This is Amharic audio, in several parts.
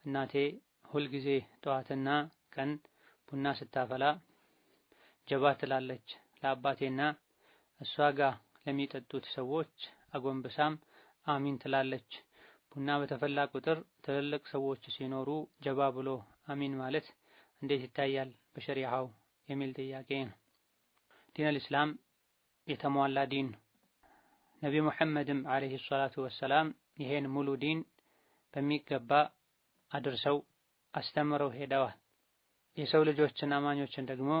እናቴ ሁልጊዜ ጠዋትና ቀን ቡና ስታፈላ ጀባ ትላለች። ለአባቴና እሷ ጋር ለሚጠጡት ሰዎች አጎንብሳም አሚን ትላለች። ቡና በተፈላ ቁጥር ትልልቅ ሰዎች ሲኖሩ ጀባ ብሎ አሚን ማለት እንዴት ይታያል በሸሪዓው የሚል ጥያቄ ነው። ዲን አልኢስላም የተሟላ ዲን ነው። ነቢ ሙሐመድም عليه الصلاة والسلام ይሄን ሙሉ ዲን በሚገባ አድርሰው አስተምረው ሄደዋል። የሰው ልጆችን አማኞችን ደግሞ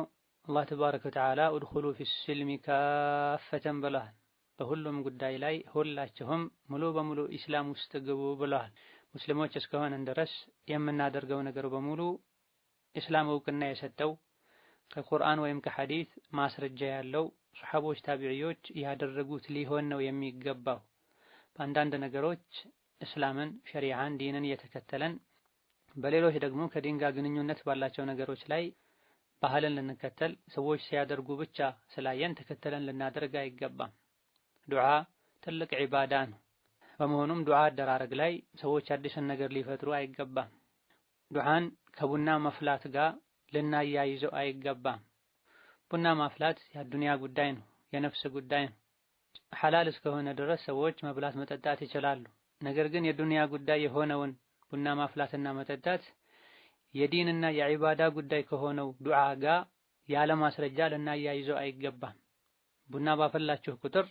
አላህ تبارك وتعالى ادخلوا في السلم كافة ብለዋል። በሁሉም ጉዳይ ላይ ሁላችሁም ሙሉ በሙሉ ኢስላም ውስጥ ግቡ ብለዋል። ሙስሊሞች እስከሆነን ድረስ የምናደርገው ነገር በሙሉ ኢስላም እውቅና የሰጠው ከቁርአን ወይም ከሐዲስ ማስረጃ ያለው ሱሐቦች፣ ታቢዒዎች ያደረጉት ሊሆን ነው የሚገባው። በአንዳንድ ነገሮች እስላምን፣ ሸሪዓን፣ ዲንን እየተከተለን በሌሎች ደግሞ ከዲን ጋር ግንኙነት ባላቸው ነገሮች ላይ ባህልን ልንከተል ሰዎች ሲያደርጉ ብቻ ስላየን ተከተለን ልናደርግ አይገባም። ዱዓ ትልቅ ዒባዳ ነው። በመሆኑም ዱዓ አደራረግ ላይ ሰዎች አዲስን ነገር ሊፈጥሩ አይገባም። ዱዓን ከቡና መፍላት ጋር ልናያይዘው አይገባም። ቡና ማፍላት የዱንያ ጉዳይ ነው፣ የነፍስ ጉዳይ ነው። ሐላል እስከሆነ ድረስ ሰዎች መብላት መጠጣት ይችላሉ። ነገር ግን የዱንያ ጉዳይ የሆነውን ቡና ማፍላትና መጠጣት የዲንና የዒባዳ ጉዳይ ከሆነው ዱዓ ጋር ያለ ማስረጃ ልናያይዘው አይገባም። ቡና ባፈላችሁ ቁጥር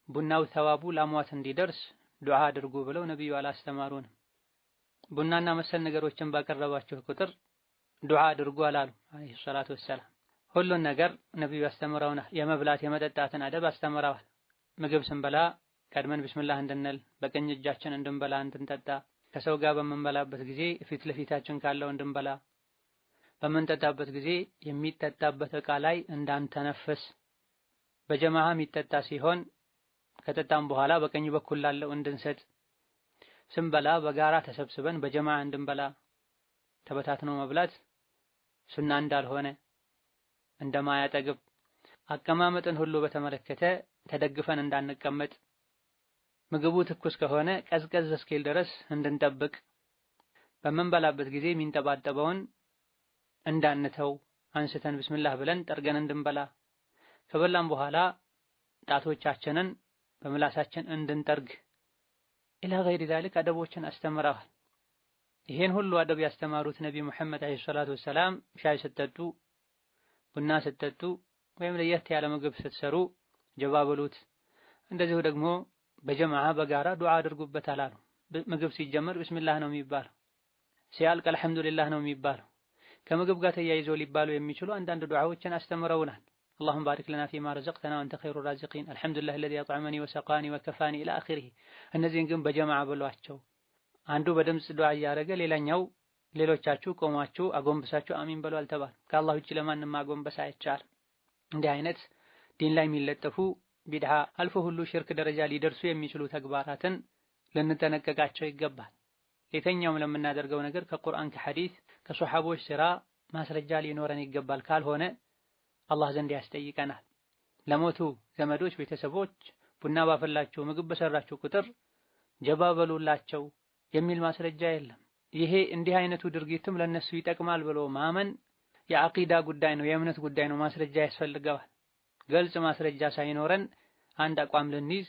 ቡናው ተዋቡ ላሟት እንዲደርስ ዱዓ አድርጉ ብለው ነቢዩ አላስተማሩንም። ቡናና መሰል ነገሮችን ባቀረባችሁ ቁጥር ዱዓ አድርጉ አላሉ አለይሂ ሰላቱ ወሰላም። ሁሉን ነገር ነቢዩ አስተምረውናል። የመብላት የመጠጣትን አደብ አስተምረዋል። ምግብ ስንበላ ቀድመን ቢስሚላህ እንድንል፣ በቀኝ እጃችን እንድንበላ እንድንጠጣ፣ ከሰው ጋር በምንበላበት ጊዜ ፊት ለፊታችን ካለው እንድንበላ፣ በምንጠጣበት ጊዜ የሚጠጣበት ዕቃ ላይ እንዳንተነፍስ፣ በጀማዓ የሚጠጣ ሲሆን ከጠጣም በኋላ በቀኝ በኩል ላለው እንድንሰጥ፣ ስንበላ በጋራ ተሰብስበን በጀማዓ እንድንበላ፣ ተበታትኖ መብላት ሱና እንዳልሆነ እንደማያጠግብ፣ አቀማመጥን ሁሉ በተመለከተ ተደግፈን እንዳንቀመጥ፣ ምግቡ ትኩስ ከሆነ ቀዝቀዝ እስኪል ድረስ እንድንጠብቅ፣ በምንበላበት ጊዜ የሚንጠባጠበውን እንዳንተው አንስተን ቢስሚላህ ብለን ጠርገን እንድንበላ፣ ከበላም በኋላ ጣቶቻችንን በምላሳችን እንድንጠርግ إلى غير ذلك አደቦችን አስተምረዋል። ይሄን ሁሉ አደብ ያስተማሩት ነቢ ሙሐመድ عليه الصلاة والسلام ሻይ ስትጠጡ፣ ቡና ስትጠጡ ወይም ለየት ያለ ምግብ ስትሰሩ ጀባ በሉት፣ እንደዚሁ ደግሞ በጀማዓ በጋራ ዱዓ አድርጉበት አላሉ። ምግብ ሲጀመር ቢስሚላህ ነው የሚባለው፣ ሲያልቅ አልሐምዱሊላህ ነው የሚባለው። ከምግብ ጋር ተያይዞ ሊባሉ የሚችሉ አንዳንድ ዱዓዎችን አስተምረውናል። اللهم بارك لنا فيما رزقتنا وأنت خير الرازقين الحمد لله الذي أطعمني وسقاني وكفاني إلى آخره። እነዚህን ግን በጀማዓ ብሏቸው። አንዱ በድምፅ ዱዓ እያደረገ ሌላኛው ሌሎቻችሁ ቆማችሁ አጎንብሳችሁ አሚን በሉ አልተባለም። ከአላህ ውጭ ለማንም ማጎንበስ አይቻልም። እንዲህ አይነት ዲን ላይ የሚለጠፉ ቢድዓ አልፎ ሁሉ ሽርክ ደረጃ ሊደርሱ የሚችሉ ተግባራትን ልንጠነቀቃቸው ይገባል። የትኛውም ለምናደርገው ነገር ከቁርአን ከሐዲስ ከሶሐቦች ስራ ማስረጃ ሊኖረን ይገባል። ካልሆነ አላህ ዘንድ ያስጠይቀናል። ለሞቱ ዘመዶች፣ ቤተሰቦች ቡና ባፈላችሁ ምግብ በሰራችሁ ቁጥር ጀባ በሉላቸው የሚል ማስረጃ የለም። ይሄ እንዲህ አይነቱ ድርጊትም ለነሱ ይጠቅማል ብሎ ማመን የአቂዳ ጉዳይ ነው፣ የእምነት ጉዳይ ነው። ማስረጃ ያስፈልገዋል። ግልጽ ማስረጃ ሳይኖረን አንድ አቋም ልንይዝ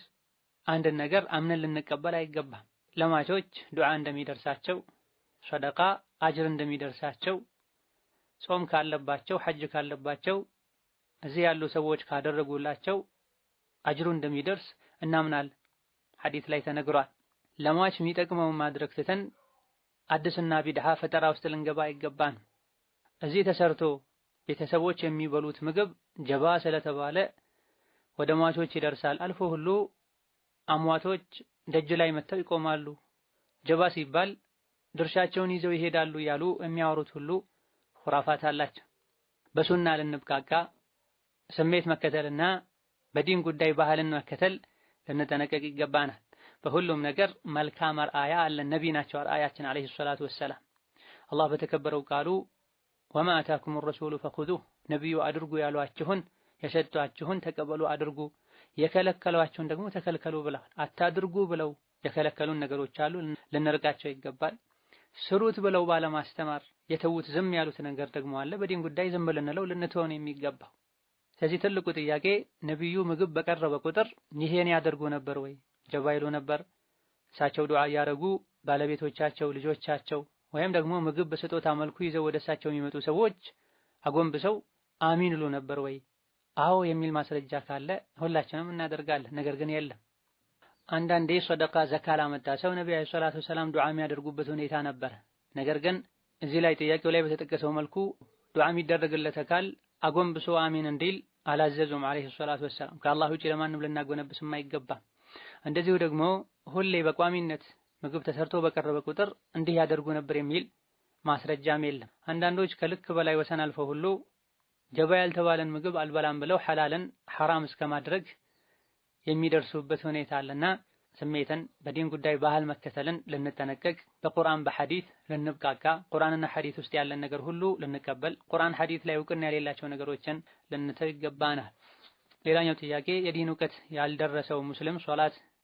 አንድን ነገር አምነን ልንቀበል አይገባም። ለሟቾች ዱዓ እንደሚደርሳቸው፣ ሰደቃ አጅር እንደሚደርሳቸው፣ ጾም ካለባቸው፣ ሐጅ ካለባቸው እዚህ ያሉ ሰዎች ካደረጉላቸው አጅሩ እንደሚደርስ እናምናለን። ሐዲስ ላይ ተነግሯል። ለሟች የሚጠቅመውን ማድረግ ትተን አዲስና ቢድዓ ፈጠራ ውስጥ ልንገባ አይገባን። እዚህ ተሰርቶ ቤተሰቦች የሚበሉት ምግብ ጀባ ስለተባለ ወደ ሟቾች ይደርሳል። አልፎ ሁሉ አሟቶች ደጅ ላይ መጥተው ይቆማሉ። ጀባ ሲባል ድርሻቸውን ይዘው ይሄዳሉ እያሉ የሚያወሩት ሁሉ ኹራፋት አላቸው። በሱና ልንብቃቃ ስሜት መከተልና በዲን ጉዳይ ባህልን መከተል ልንጠነቀቅ ይገባናል። በሁሉም ነገር መልካም አርአያ አለን። ነቢ ናቸው አርአያችን ዓለይሂ ሰላቱ ወሰላም። አላህ በተከበረው ቃሉ ወማ አታኩም ረሱሉ ፈኹዙህ፣ ነቢዩ አድርጉ ያሏችሁን የሰጧችሁን ተቀበሉ አድርጉ፣ የከለከሏችሁን ደግሞ ተከልከሉ ብለዋል። አታድርጉ ብለው የከለከሉን ነገሮች አሉ፣ ልንርቃቸው ይገባል። ስሩት ብለው ባለማስተማር የተዉት ዝም ያሉት ነገር ደግሞ አለ። በዲን ጉዳይ ዝም ልንለው ልንተው ነው የሚገባው። ስለዚህ ትልቁ ጥያቄ ነቢዩ ምግብ በቀረበ ቁጥር ይሄን ያደርጉ ነበር ወይ? ጀባ ይሉ ነበር? እሳቸው ዱዓ እያደረጉ ባለቤቶቻቸው፣ ልጆቻቸው ወይም ደግሞ ምግብ በስጦታ መልኩ ይዘው ወደ እሳቸው የሚመጡ ሰዎች አጎንብሰው አሚን ይሉ ነበር ወይ? አዎ የሚል ማስረጃ ካለ ሁላችንም እናደርጋለን። ነገር ግን የለም። አንዳንዴ ሰደቃ ዘካ ላመጣ ሰው ነቢ عليه الصلاة والسلام ዱዓ የሚያደርጉበት ሁኔታ ነበር። ነገር ግን እዚህ ላይ ጥያቄው ላይ በተጠቀሰው መልኩ ዱዓ የሚደረግለት አካል አጎንብሶ አሚን እንዲል አላዘዙም عليه الصلاة والسلام። ከአላህ ውጪ ለማንም ልናጎነብስ አይገባም። እንደዚሁ ደግሞ ሁሌ በቋሚነት ምግብ ተሰርቶ በቀረበ ቁጥር እንዲህ ያደርጉ ነበር የሚል ማስረጃም የለም። አንዳንዶች ከልክ በላይ ወሰን አልፈው ሁሉ ጀባ ያልተባለን ምግብ አልበላም ብለው ሐላልን ሐራም እስከ ማድረግ የሚደርሱበት ሁኔታ አለና ስሜትን በዲን ጉዳይ ባህል መከተልን ልንጠነቀቅ፣ በቁርአን በሐዲት ልንብቃቃ፣ ቁርአንና ሐዲት ውስጥ ያለን ነገር ሁሉ ልንቀበል፣ ቁርአን ሐዲት ላይ እውቅና የሌላቸው ነገሮችን ልንተው ይገባናል። ሌላኛው ጥያቄ የዲን እውቀት ያልደረሰው ሙስሊም ሶላት